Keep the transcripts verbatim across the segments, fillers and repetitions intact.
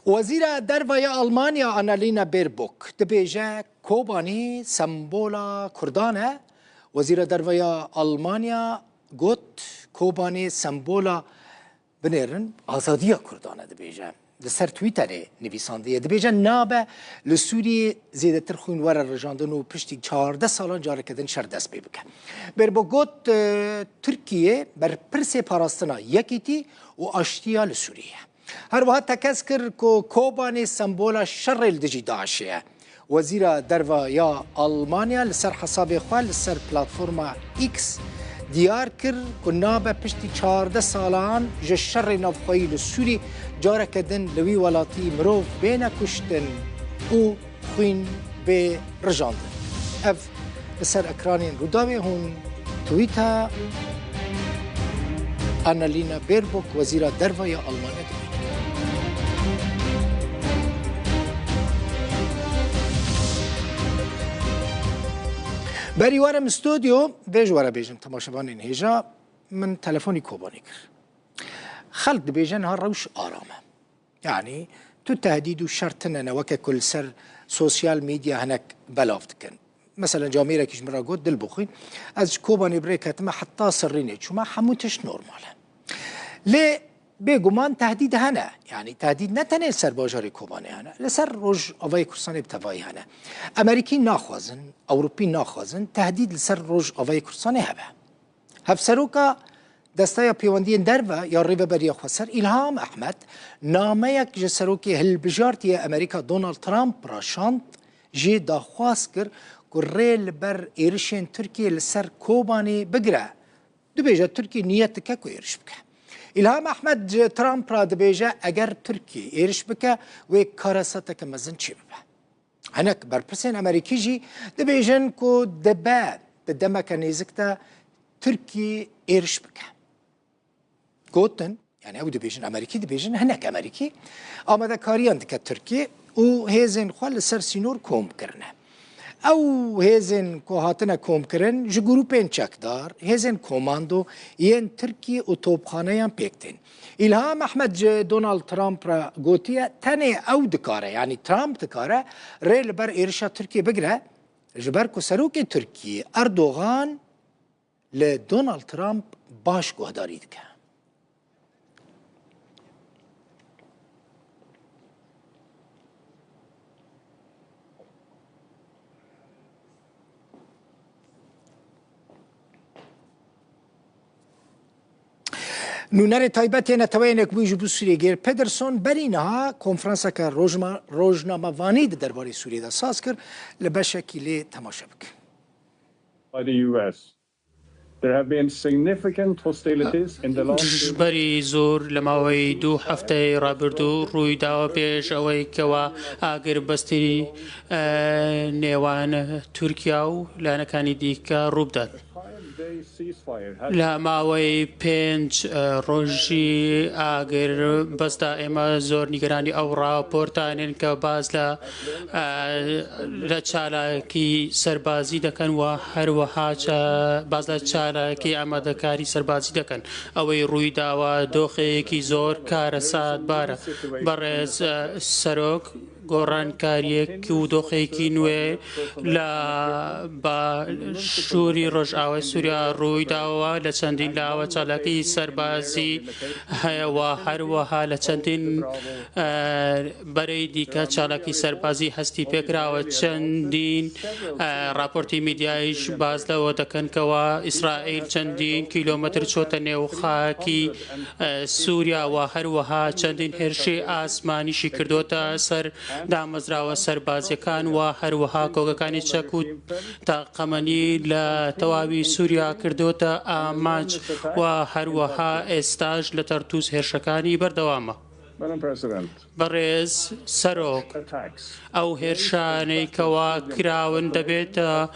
Wezîra Derve ya Almanya Annalena Baerbock dibêje Kobanê sembola Kurdan e. Wezîra Derve ya Almanya got, Kobanê sembola, binêrin, azadiya Kurdan e, dibêje. Li ser Twitterê nivîsandiye. Dibêje nabe li Sûriyê zêdetir xwîn were rijandin û piştî çardeh salan careke din şer dest pê bike. Baerbock got, e, Tirkiye berpirsê parastina yekîtî û aştiya li Sûriyê ye. Her wiha tekez kir ku Kobanê sembola şerê li dijî DAIŞê ye. Wezîra Derve ya Almanya li ser hesabê xwe li ser platforma X diyar kir ku nabe piştî çardeh salan ji şerê navxweyî li Sûrî careke din li wî welatî mirov bêne kuştin û xwîn bê rijandin. Ev li ser ekranên Rûdawê hûn tweeta Annalena Baerbock, wezîra derve ya Almanya dibînin. Berî werim stûdyo, vê ji we re bêjim, temaşevanên hêja, min telefonî Kobanê kir. Xelk dibêje niha rewş aram e. Yanî tu tehdîd û şer tune ne weke ku li ser sosyal medya hinek belav dikin. Mesela camêrekî ji min re got, dil bixwîn, ez ji Kobanê bi rê ketime heta Sirrînê çûme, hemû tişt normal e. Lê bêguman tehdîd hene. Yanî tehdîd ne tenê li ser bajarê Kobanê hene, li ser Rojavayê Kurdistanê bi tevayî hene. Emerîkî naxwazin, Ewropî naxwazin tehdîd li ser Rojavayê Kurdistanê hebe. Hevseroka Desteya Pêwendiyên Derve ya Rêveberiya Xweser Îlham Ehmed nameyek ji serokê hilbijartî yê Amerîka Donald Trump re şand, jê daxwaz kir ku rê li ber êrişên Tirkiyê li ser Kobanê bigire. Dibêje Tirkiye niyet dike ku êriş bike. Îlham Ehmed ji Trump re dibêje eger Tirkiye êriş bike, wê kareseteke mezin çêbibe. Hinek berpirsên Amerîkî jî dibêjin ku dibe di demeke nêzik de Tirkî êriş bike. Gotin, yani ew dibêjin, Amerîkî dibêjin, hinek Amerîkî amadekariyan dike Tirkî û hêzên xwe li ser sînor kom kirine. Ew hêzên ku hatine komkirin ji grûpên çekdar, hêzên komando yên Tirkî û topxaneyan pêk tên. Îlham Ehmed ji Donald Trump re gotiye, tenê ew dikare, yanî Trump dikare rê li ber êrişa Tirkiyê bigire, ji ber ku serokê Tirkiyê Erdogan li Donald Trump baş guhdarî dike. Nûnerê taybet yê Neteweyên Yekbûyî ji bo Sûriyê Geir Pedersen berî niha konferanseke rojma-, rojnamevanî di derbarê Sûriyê de saz kir, li beşekî lê temaşe bikin. By the U S. There have been significant hostilities in the last few Dijberi zor li mawê du hefteyê rabirdû rûydawa pêş ewê kewa agir bistî, e, nêwan Tirkiya û lanekani dîka rû bidat. Five-day ceasefire has Li mawê pênc, e, rojî agir bista ême zor nîgeranî ew raportanên ke baz le, e, li çalakî serbazî dekin û her wiha ça-, baz li çalakî amadekarî serbazî dekin. Ewê rûydawa doxeyekî zor karesatbar e. Berêz, e, Serok, gorankariyek û doxeyekî nû ye li başûrî rojavayê Sûriya rûydawa, li çendîn lawa çalakî serbazî heye û her wiha li çendîn, e, berê dîke çalakî serbazî hestî pêkirawe. Çendîn, e, raportî medyayî jî baz lewe dikin kewa Îsraîl çendîn kîlometr çote nêw xakî, e, Sûriya û her wiha çendîn hêrişê asmanî jî kirdote ser damezrawa serbaziyekî û her wiha kokekanê çek û taqemenî li tewawî Sûriya kirdote amac û her wiha êsta jî li Tertûs hêrişekanî berdewam e. Madam President. Berêz Serok, Attacks. Ew hêrişanê kewa kirawin dibête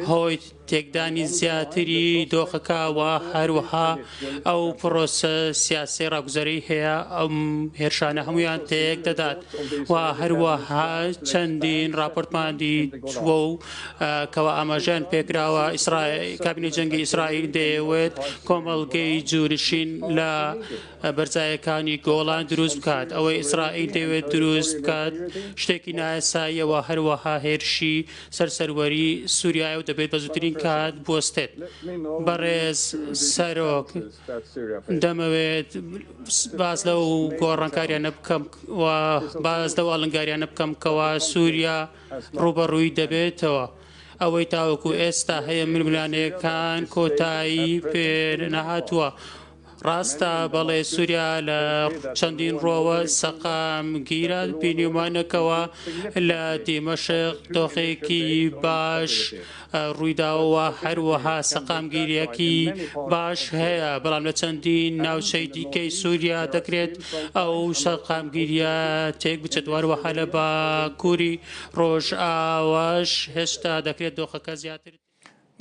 hoy تێکدانی زیاتری دۆخەکە و هەروەها ئەو پرۆسە سیاسی ڕاگوزەری هەیە، ئەم هێرشانە هەمویان تێک دەدات و هەروەها چەندین راپۆرتمان دیتووە و کەوا ئاماژەیان پێکراوە. ئیسرائیل، کابینەی جەنگی ئیسرائیل دەیەوێت کۆمەڵگەی جوورشین لە بەرزایەکانی گۆڵان دروست بکات. ئەوەی ئیسرائیل دەیەوێت دروست بکات شتێکی نایاساییە و هەروەها هێرشی سەر سەروەری سووریایە و دەبێت بە زووترین کات بوەستێت. بەڕێز سەرۆک، دەمەوێت باز لەو گۆڕانکاریانە بکەم و باز لەو ئاڵنگاریانە بکەم کەوا سووریا ڕوبەڕووی دەبێتەوە. ئەوەی تاوەکو ئێستا هەیە ململانێکان کۆتایی پێ نەهاتووە. ڕاستە، بەڵێ، سووریا لە چەندین ڕۆوە سەقامگیرە، بینیومانەکەوە لە دیمەشق دۆخێکی باش ڕوویداوە، هەروەها سەقامگیریەکی باش هەیە، بەڵام لە چەندین ناوچەی دیکەی سووریا دەکرێت ئەو سەقامگیریە تێک بچێت، وەروەها لە باکووری ڕۆژئاواش هێشتا دەکرێت دۆخەکە زیاتر.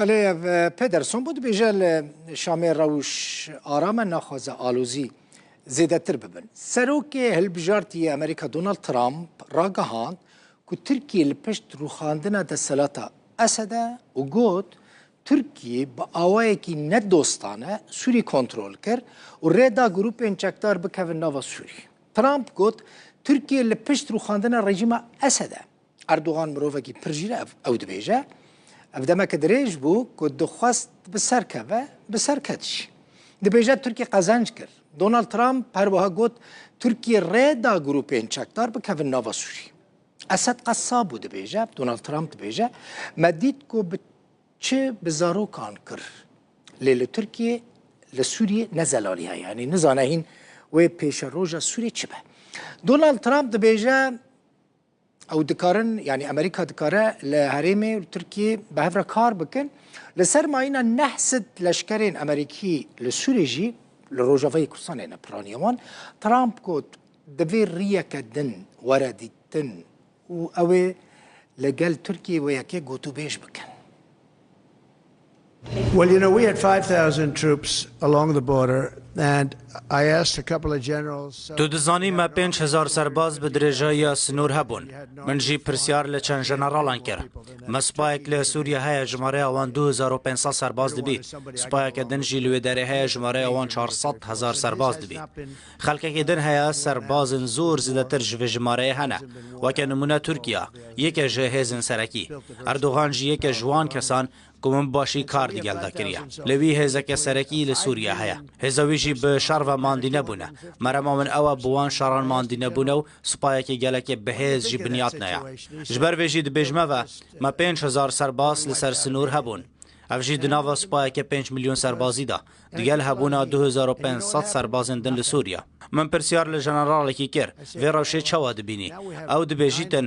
بەڵێ، ئەڤ، پێدەرسۆن بۆ دەبێژە لە شامێ ڕەوش ئارامە ناخوازە ئالۆزی زێدەتر ببن. سەرۆکێ هەلبژارتی ئەمریکا دۆناڵد ترامپ ڕاگەهاند کو تورکیە لە پشت ڕووخاندنە دەسەلاتە ئەسەدە و گوت، تورکیە بە ئاوایەکی نەدۆستانە سووری کۆنترۆل کرد و ڕێدا گروپێن چەکدار بکەون ناوە سووری. ترامپ گوت، تورکیە لە پشت ڕووخاندنە ڕێژیمە ئەسەدە. ئەردوغان مرۆڤێکی پرژیرە ئەو دەبێژە. ئەو دەمەکە درێژ بوو کو دخواست بسەرکەوە، بسەرکەت جی. دەبێژە تورکی قەزەنج کرد. دۆناڵد ترامپ هەروەها گوت، تورکی ڕێدا گروپێن چەکدار بکەون ناوە سووری. ئەسەد قەسا بوو دەبێژە، دۆناڵد ترامپ دەبێژە، مە دیت کو بە چ بە زارۆکان کر. لێ لە تورکیە لە سووریە نەزەلاریە، یعنی نزانە هین وێ پێشە ڕۆژە سووریە چ بە. دۆناڵد ترامپ دەبێژە، ئەو دکارن، یعنی ئەمریکا دکارە لە هەرێمێ و تورکیە بە هەڤرە کار بکەن. لە سەر ماینا نەهسد لەشکەرێن ئەمریکی لە سوورێ ژی لە ڕۆژاڤای کوردستانێ نەپرانیەوان. ترامپ گوت، دەبێ ڕیەکە دن وەرە دیتن و ئەوێ لەگەل تورکیە وە یەکێ گوتوبێژ بکەن. Well, you know, we had five thousand troops along the border, and I asked a couple of generals. Tu dizanî me pênc hezar serbaz bi dirêjayiya sinûr hebûn. Min jî pirsyar li çend jeneralan kir. Me spayek li Sûriye heye, jimareya wan du hezar û pênc sed serbaz dibî. Spayeke din jî li wê derê heye, jimareya wan çar sed hezar serbaz dibî. Xelkekî din heye, serbazên zor zêdetir ji vê jimareyê hene. Weke nimûne Tirkiye, yeke ji hêzên serekî. Erdogan jî yeke ji wan kesan ku min bi başî kar digel de kiriye. Li wî hêzeke serekî li Sûriye heye. Hêza wî jî bi şer ve mandî nebûne. Merema min ew e bi wan şeran mandî nebûne û spayekî gelekê bihêz jî binyatine ye. Ji ber vê jî dibêjime ve me pênc hezar serbaz li ser sinûr hebûn. Ev jî di nava spayeke pênc milyon serbazî de, digel hebûna du hezar û pênc sed serbazên din li Sûriye. Min pirsyar li jeneralekî kir, vê rewşê çawa dibînî? Ew dibêjîtin,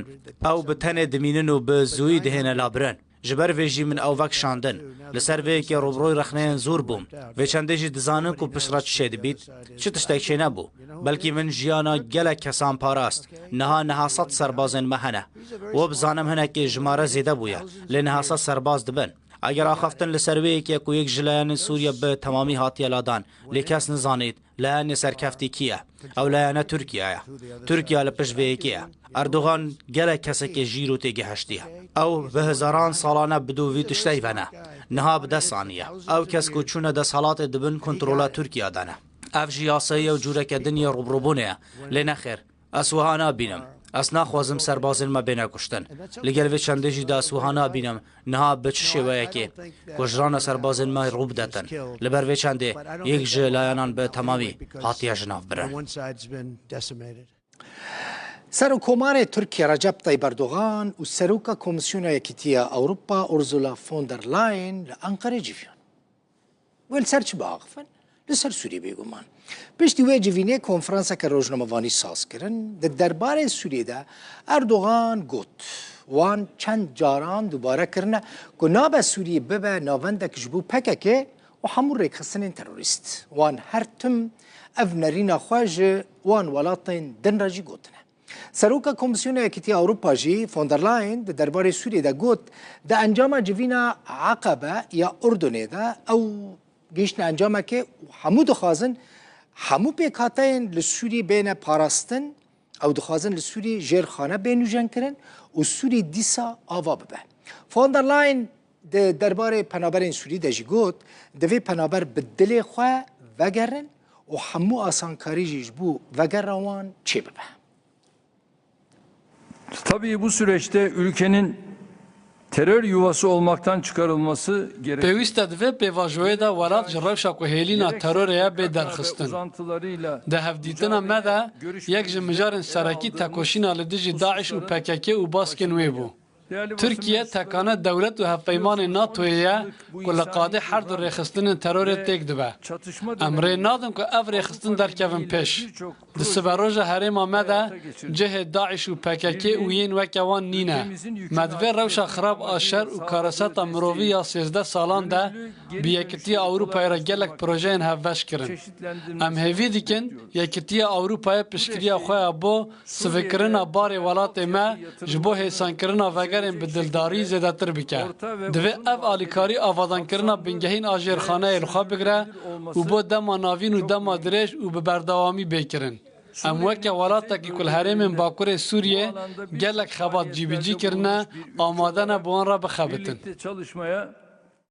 ew bi tenê dimînin û bi zûyî dihêne labirin. Ji ber vê jî min ew vekişandin. Li ser vê yekê rûbirûyê rexneyên zor bûm. Vê çendê jî dizanin ku piştre çi çêdibît, çi tiştek çênebû. Belkî min jiyana gelek kesan parast. Niha niha sed serbazên me hene. We bizanim hinekê jimare zêde bûye. Lê niha sed serbaz dibin. Eger axaftin li ser wê yekê ku yek ji layanên Sûriye bi temamî hatiye ladan, lê kes nizanît, layanê serkeftî kî ye? Ew layane Tirkiye ye. Tirkiye li pişt vê yekê ye. Erdogan gelek kesekê jîr û têgihiştiye. Ew bi hezaran salan e bi dû vî tiştey ve ne. Niha bi dest aniye. Ew kes ku çûne desthilatê di bin kontrola Tirkiye de ne. Ev jî yasayî ye û cûreke din yê rûbirûbûnê ye. Lê nexêr, ez wiha nabînim. Ez naxwazim serbazên me bêne kuştin. Li gel vê çendê jî de ez wiha nabînim niha bi çi şêweyekê ku ji rana serbazên me rû bidetin. Li ber vê çendê yek ji layanan bi temamî hatiye ji nav birin. Serokkomarê Tirkiye Recep Tayyip Erdogan û Seroka Komîsyona Yekîtiya Ewropa Ursula von der Leyen li Anqerê civiyan. Wê li ser çi biaxifin? Li ser Sûriyê bêguman. Piştî wê civînê konferanseke rojnamevanî saz kirin. Di derbarê Sûriyê de Erdogan got, wan çend caran dubare kirine ku nabe Sûriyê bibe navendek ji bo P K K û hemû rêkxistinên terorîst. Wan her tim ev nerîna xwe ji wan welatên din re jî gotine. Seroka Komîsyona Yekîtiya Ewropa jî von der Leyen di derbarê Sûriyê de got, di encama civîna Eqebe ya Urdunê de ew gihiştine encamekê û hemû dixwazin hemû pêkhateyên li Sûrî bêne parastin, ew dixwazin li Sûrî jêrxane bê nûjenkirin û Sûrî dîsa ava bibe. Von der Leyen di derbarê penaberên Sûrî de jî got, divê penaber bi dilê xwe vegerin û hemû asankarî jî ji bo vegera wan çêbibe. Tabii bu süreçte ülkenin terör yuvası olmaktan çıkarılması gerekir. Pêwîst e di vê pêvajoyê de welat ji rewşa ku hêlîna terorê ye bê derxistin. Di hevdîtina me de yek ji mijarên serekî tekoşîna li dijî DAIŞ û PKK û baskên wê bû. Tirkiye tekane dewlet û hevpeymanên NATOyê ye ku li qadê her du rêxistinên terorê têk dibe. Em rê nadin ku ev rêxistin derkevin pêş. Di siberoja herêma me de cihê DAIŞ û PKK û yên weke wan nîne. Me di vê rewşa xirab a şer û kareseta mirovî ya sêzdeh salan de bi Yekîtiya Ewropayê re gelek projeyên hevbeş kirin. Em hêvî dikin Yekîtiya Ewropayê piştgiriya xwe ya bo sivikirina barê welatê me ji bo hêsankirina vegerên bi dildarî zêdetir bike. Divê ev alîkarî avadankirina bingehîn a jêrxaneyê li xwe bigire û bo dema navîn û dema dirêj û bi berdewamî bê kirin. Em weke welatekî ku li herêmên Bakurê Sûriyê gelek xebat cîbicî kirine, amade ne bi wan re bixebitin.